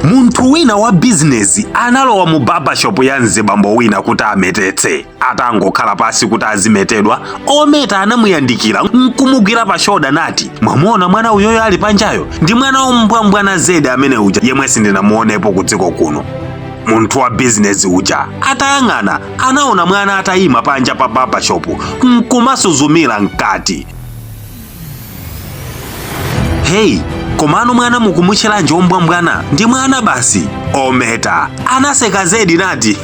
Munthu wina wa bizinezi analowa mu barbershop ya mzibambo wina kuti ametetse. Atangokhala pasi kuti azimetedwa, ometa anamuyandikira nkumugwira pa shoda nati, mwamuona mwana uyoyo ali panjayo? Ndi mwana ombwambwana zedi amene uja yemwe sindinamuonepo ku dziko kuno. Munthu wa bizinezi uja atayang'ana anaona mwana atayima panja pa barbershop nkumasuzumira mkati. Heyi, komano mwana mukumutcheranji ombwambwana? Ndi mwana basi. Ometa anaseka zedi nati,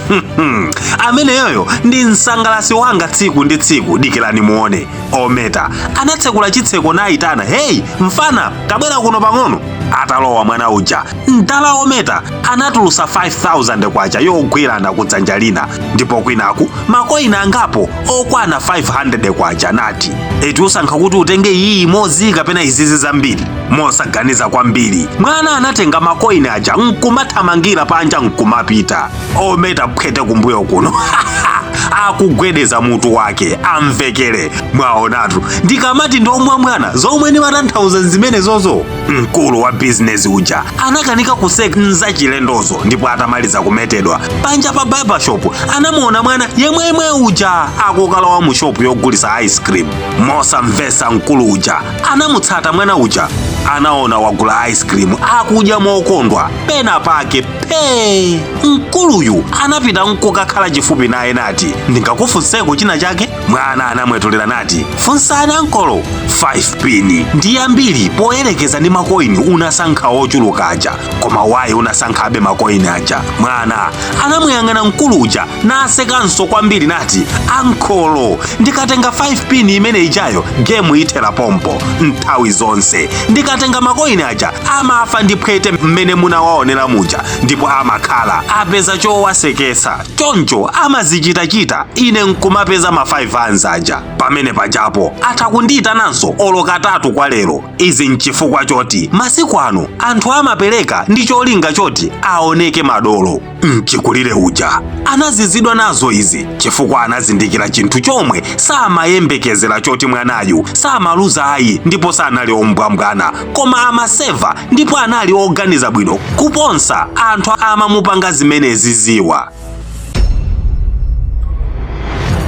ameneyoyo ndi msangalasi wanga tsiku ndi tsiku, dikirani muone. Ometa anatsekula chitseko nayitana, heyi mfana, tabwera kuno pang'ono. Atalowa mwana uja, mdala ometa anatulusa 5000 kwacha yogwirana kudzanja lina ndipo kwinaku makoini angapo okwana 500 kwacha nati, eti usankha kuti utenge iyi imodzi kapena izizi zambiri. Mosaganiza kwambiri mwana anatenga makoini aja nkumathamangira panja nkumapita. Ometa phwete kumbuyo kuno akugwedeza mutu wake amvekere, mwaonatu ndikamati ndi ombwambwana zomwe ndimatanthauza zimenezozo. Mkulu wa bizinesi uja anakanika kuseka nzachilendozo, ndipo atamaliza kumetedwa panja pa barbershop anamuona mwana yemwemwe uja akukalowa mu shopu yogulisa ice cream. Mosamvesa mkulu uja anamutsata mwana uja, anaona wagula ice cream akudya mokondwa pena pake pee. Mkuluyu anapita nkukakhala chifupi naye nati, ndingakufunseko china chake? Mwana anamwetulira nati, funsani ankolo. 5 pini ndi yambiri poyerekeza ndi makoini unasankha ochuluka aja, koma why unasankhabe makoini aja? Mwana anamuyang'ana mkulu uja nasekanso kwambiri nati, ankolo, ndikatenga 5 pini imene ijayo gemu ithera pompo. Nthawi zonse ndikatenga makoini aja amafa ndi phwete mmene munawaonera muja, ndipo amakhala apeza chowasekesa, choncho amazichitachita ine nkumapeza ma 5 anzaja. Pamene pajapo atha kundiyitananso olo katatu kwa lero. Izi nchifukwa choti masiku ano anthu amapereka ndi cholinga choti aoneke madolo. Mchikulire uja anazizidwa nazo izi chifukwa anazindikira chinthu chomwe samayembekezera choti mwanayu samaluza ayi, ndipo sanali ombwambwana koma amaseva ndipo anali oganiza bwino kuponsa anthu amamupanga zimenezi ziwa.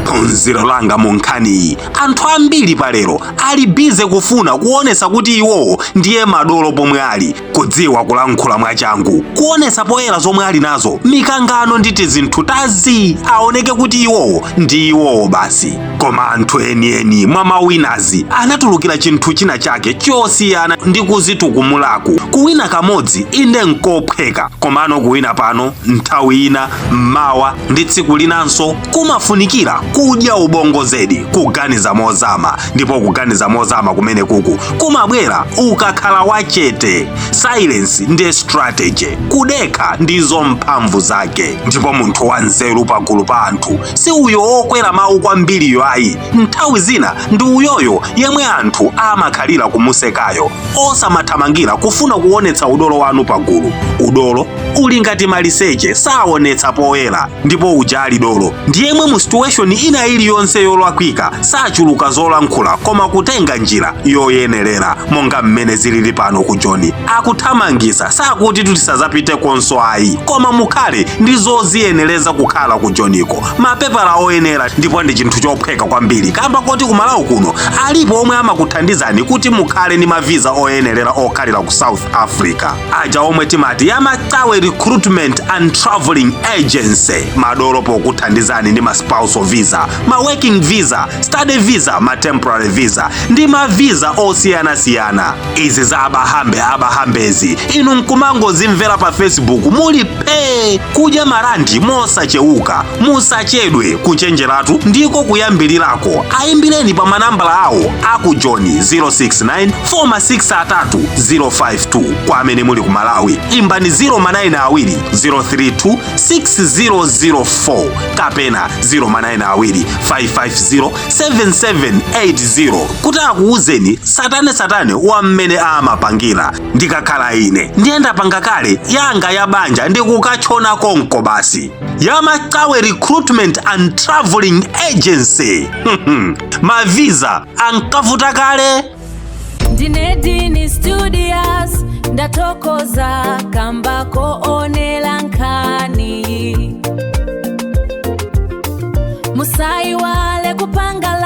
Phunziro langa mu nkhaniyi, anthu ambiri palero ali busy kufuna kuonesa kuti iwowo ndiye madolo pomwe ali kudziwa kulankhula mwachangu, kuonesa poyera zomwe ali nazo, mikangano ndi tizinthu tazi aoneke kuti iwowo ndi iwowo basi. Koma anthu enieni mwa mawinazi anatulukira chinthu china chake chosiyana ndi kuzitukumulaku. Kuwina kamodzi inde nkophweka, komano kuwina pano nthawi ina mmawa ndi tsiku linanso kumafunikira kudya ubongo zedi, kuganiza mozama, ndipo kuganiza mozama kumene kuku kumabwera ukakhala wachete. Silence ndiye strategy, kudekha ndizo mphamvu zake. Ndipo munthu wanzeru pagulu pa anthu si uyo wokwera mawu kwambiriyo ayi, nthawi zina ndi uyoyo yemwe anthu amakhalira kumusekayo. Osamathamangira kufuna kuonetsa udolo wanu pagulu. Udolo uli ngati maliseche, saonetsa poyera, ndipo uja ali dolo ndiyemwe mu situation ina iliyonse yolakwika sachuluka zolankhula koma kutenga njira yoyenerera, monga mmene zilili pano ku Joni akuthamangisa, sakuti tisazapite konso ayi, koma mukhale ndi zoziyenereza kukhala ku Joniko, mapepala oyenera, ndipo ndi chinthu chophweka kwambiri kamba koti ku Malawi kuno alipo omwe amakuthandizani kuti mukhale ndi mavisa oyenerera okhalira ku South Africa, aja omwe timati Yamachawe Recruitment and Traveling Agency, madolo pokuthandizani ndi ma spousal visa, ma working visa, study visa, ma temporary visa ndi ma visa osiyanasiyana. Izi za abahambe abahambezi inu nkumangozimvera pa Facebook muli pee kudya marandi mosachewuka. Musachedwe kuchenjeratu ndiko kuyambirirako. Ayimbireni pa manambala awo aku Joni 069 463 052. Kwa amene muli ku Malawi imbani 092 032 6004 kapena 092 550 7780 kuti akuwuzeni satane satane wa mmene amapangira. Ndikakhala ine ndiye ndapanga kale yanga ya banja ndikukachona konko basi. Yamachawe Recruitment and Traveling Agency, mavisa ankavuta kale. Ndine Dini Studios, Ndathokoza kamba koonera nkhani. Musaiwale kupanga